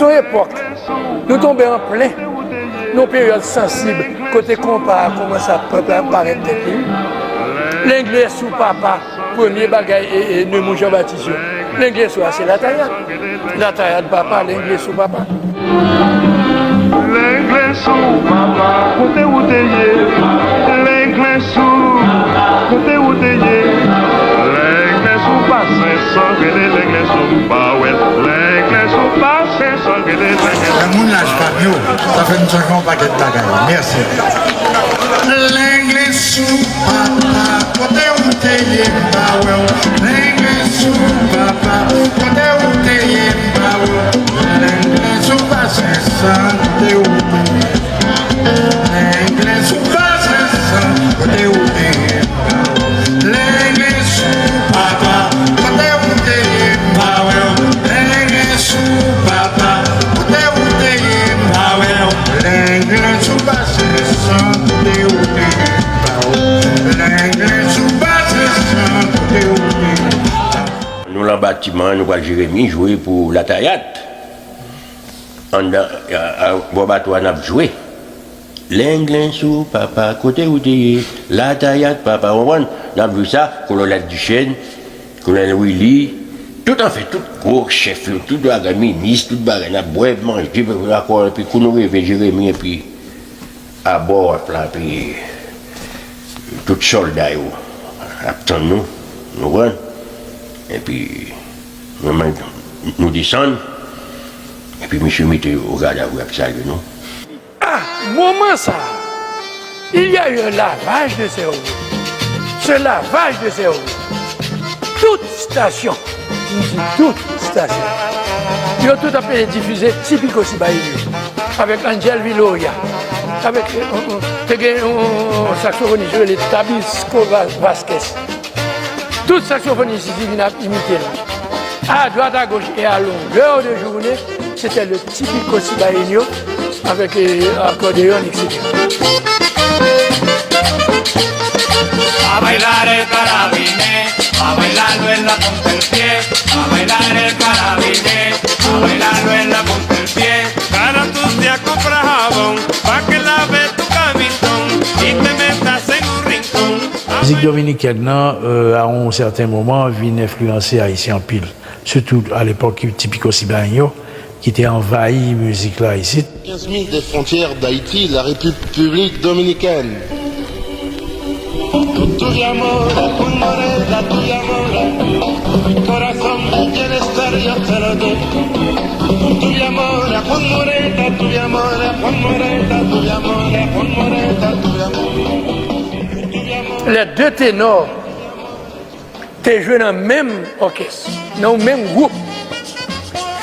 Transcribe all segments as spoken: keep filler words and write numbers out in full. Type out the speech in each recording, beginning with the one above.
Se yon epòk, nou tonbe an plen nan yon peryòd sansib, kote konpa a kòmanse ap parèt tèt li. Lengle sou papa, premye bagay e, e Nemours Jean Baptiste yo. Lengle sou a se Latayad. Latayad papa, Lengle sou papa. Lengle sou papa, kote ou te ye? Lengle sou, kote ou te ye? Lengle sou pa senk san, rele Lengle sou m pa wè l. Lengle sou pa senk san, rele Lengle sou. Nan moun laj pa m yo, sa fè m sonje yon pakèt bagay. Mèsi. Lengle sou papa, kote ou te ye, m pa wè w. Lengle sou papa, kote ou te ye, m pa wè w. Lengle sou pa senk san, kote ou te ye. Lengle sou pa senk san, kote ou te ye, m pa wè w. Lengle sou papa, kote ou te ye, m pa wè w. Lengle sou papa, kote ou te ye, m pa wè w. Lengle sou pa senk san, kote ou te ye, m pa wè w. Lengle sou pa senk san, kote ou te ye, m pa wè w. Nou lan batiman an, nou pral Jeremi jwe pou Latayad. Anndan, a, a, bò bato a, n ap jwe. Lengle sou papa, kote ou te ye? Latayad papa, w konprann? N ap jwe sa, Kolonèl Duchesne, Kolonèl Willy, tout, anfen, tout gwo chèf yo, tout bagay, minis, tout bagay, n ap bwè, manje, akò, epi kou nou rive Jeremi, epi abò waf la, epi tout sòlda yo ap tann nou, nou konprann? Epi, nou, nou desann, epi misye mete yo o gadav, ap salye nou. A moman sa a, il y a eu un lavage de cerveau. Ce lavage de cerveau, tout stasyon, m di tout stasyon, yo tout ap difize Tipico Cibaeño avèk Angel Viloria, avèk, euh, euh, te gen yon saksofonis yo rele Tabisco Va-, Vasquez. Tout saksofonis isi vin ap imite l. À droite, à gauche et à longueur de journée, c'était le Tipico Cibaeño avec, euh, accordéon, et cetera. A bailar el carabinero, a bailarlo en la punta del pie, a bailar el carabinero, a bailarlo en la punta del pie. Cada tus días compra jabón, pa' que lave tu camisón y te metas en un rincón. Mizik dominikèn nan, euh, à un certain moment, vin enfliyanse Ayisyen anpil. Sitou alepòk Tipico Cibaeño ki te anvayi mizik la isit. Quinze milles des frontières d'Haïti, la République dominicaine. Con tu llamada, con morena, tu llamada, corazón de bienestar yo te lo doy. Con tu llamada, con morena, tu llamada, con morena, tu llamada, con morena, tu llamada. Les deux ténors te jwe nan menm òkès, nan yon menm gwoup.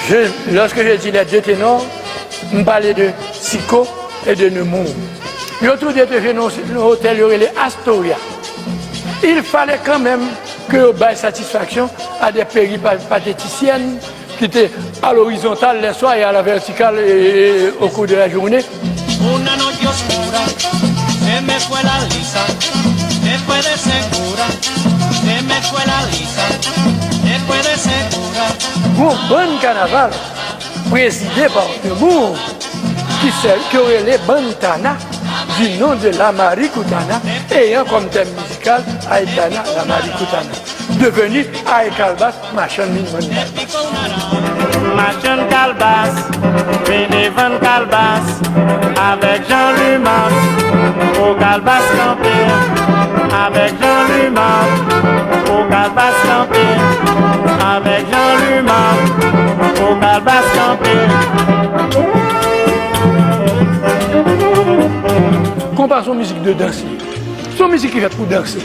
Je, lorsque je dis les deux ténors, m pale de Siko e de Nemours. Yo tou de te jwe nan yon otèl yo rele Astoria. Il fallait quand même que yo bay satisfaction à des péripathéticiennes ki te à l'horizontale les soirs et à la verticale, euh, au cours de la journée. Una noche oscura, se me fue la lisa, después de segura, se me fue la lisa, después de segura. Yon bann kanaval prezide pa Nemours ki sèl, ke yo rele Bann Tana, du nom de Lamarikutana, ayant comme thème musical Aitana Lamarikutana, devenu Ae Kalbas, machann min, bann kalbas. Machann kalbas, vini vann kalbas avèk Jan Limas. O kalbas kanpe avèk Jan Limas. O kalbas kanpe avèk Jan Limas. O kalbas kanpe. Konpa se yon mizik de dans. Se yon mizik ki fèt pou danse.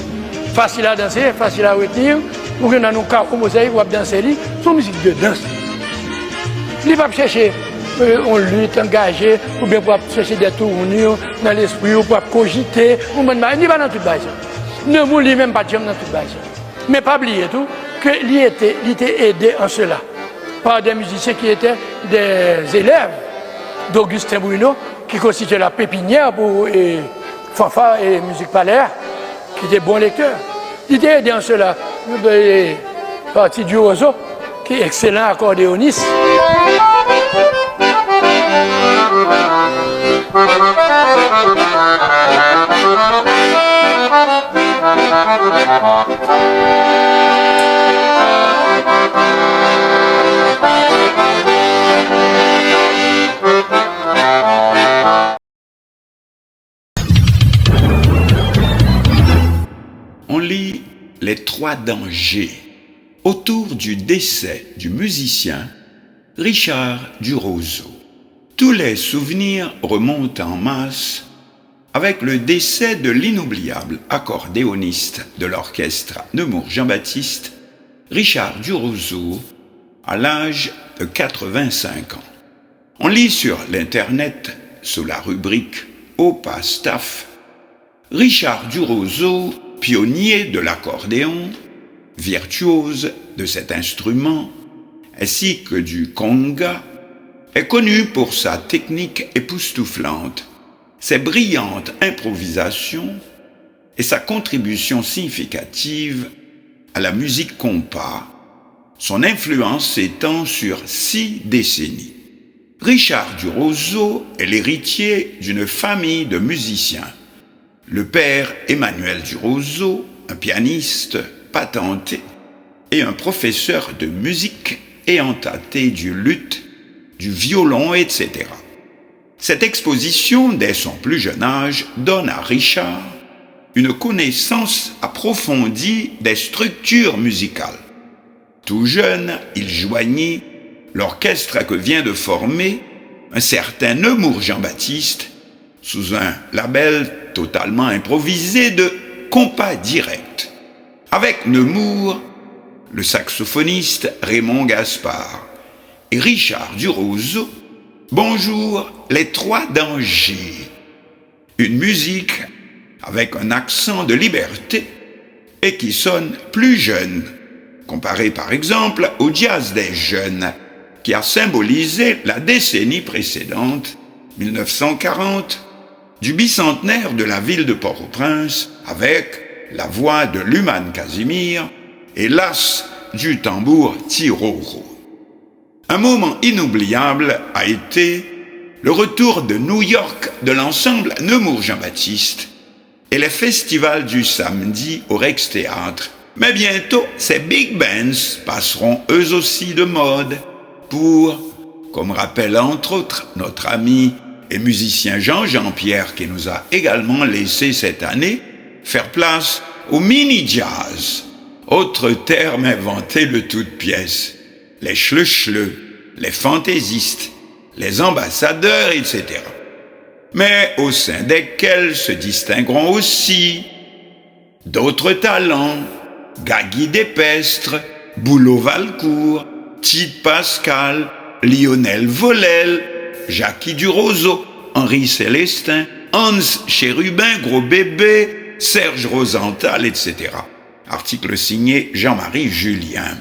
Fasil a danse, fasil a retni. Ou gen nan yon kawo mozayik, w ap danse li. Se yon mizik de dans. Li p ap chèche, euh, yon lit angaje, oubyen pou ap chèche de tournure nan lespri w, pou ap kojite, yon bann bagay. Li pa nan tout bagay sa. Nemours li menm pa t janm nan tout bagay sa. Men pa bliye tou ke li ete, li te ede an sela par des musiciens qui étaient des élèves d'Augustin Bruno, qui constituait la pépinière pour, eh, fanfare et musique palais, qui était bon lecteur. Li te ede an sela, eh, Parti du Roseau, ki ekselan akòdeyonis. On lit les trois dangers autour du décès du musicien Richard Duroseau. Tous les souvenirs remontent en masse avec le décès de l'inoubliable accordéoniste de l'orchestre Nemours Jean-Baptiste, Richard Duroseau, à l'âge de quatre-vingt-cinq ans. On lit sur l'Internet, sous la rubrique Opa Staff, Richard Duroseau, pionnier de l'accordéon, virtuose de cet instrument, ainsi que du conga, est connu pour sa technique époustouflante, ses brillantes improvisations et sa contribution significative à la musique compas, son influence s'étend sur six décennies. Richard Duroseau est l'héritier d'une famille de musiciens. Le père Emmanuel Duroseau, un pianiste patenté et un professeur de musique ayant tâté du luth, du violon, et cetera. Cette exposition, dès son plus jeune âge, donne à Richard une connaissance approfondie des structures musicales. Tout jeune, il joignit l'orchestre que vient de former un certain Nemours Jean-Baptiste sous un label totalement improvisé de compas direct. Avec Nemours, le saxophoniste Raymond Gaspard et Richard Duroseau, bonjour les trois dangers. Une musique avec un accent de liberté et qui sonne plus jeune, comparé par exemple au jazz des jeunes qui a symbolisé la décennie précédente, mille neuf cent quarante, du bicentenaire de la ville de Port-au-Prince avec la voix de Luman Casimir et l'as du tambour Tiroro. Un moment inoubliable a été le retour de New York de l'ensemble Nemours Jean-Baptiste et les festivals du samedi au Rex Théâtre. Mais bientôt, ces big bands passeront eux aussi de mode pour, comme rappelle entre autres notre ami et musicien Jean Jean-Pierre qui nous a également laissé cette année, faire place au mini jazz, autre terme inventé de toutes pièces, les chleu-chleu, les fantaisistes, les ambassadeurs, et cetera. Mais au sein desquels se distingueront aussi d'autres talents, Gagi Dépestre, Boulo Valcourt, Tite Pascal, Lionel Volel, Jacky Duroseau, Henri Célestin, Hans Chérubin, Gros Bébé, Serge Rosenthal, et cetera. Article signé Jean-Marie Julien.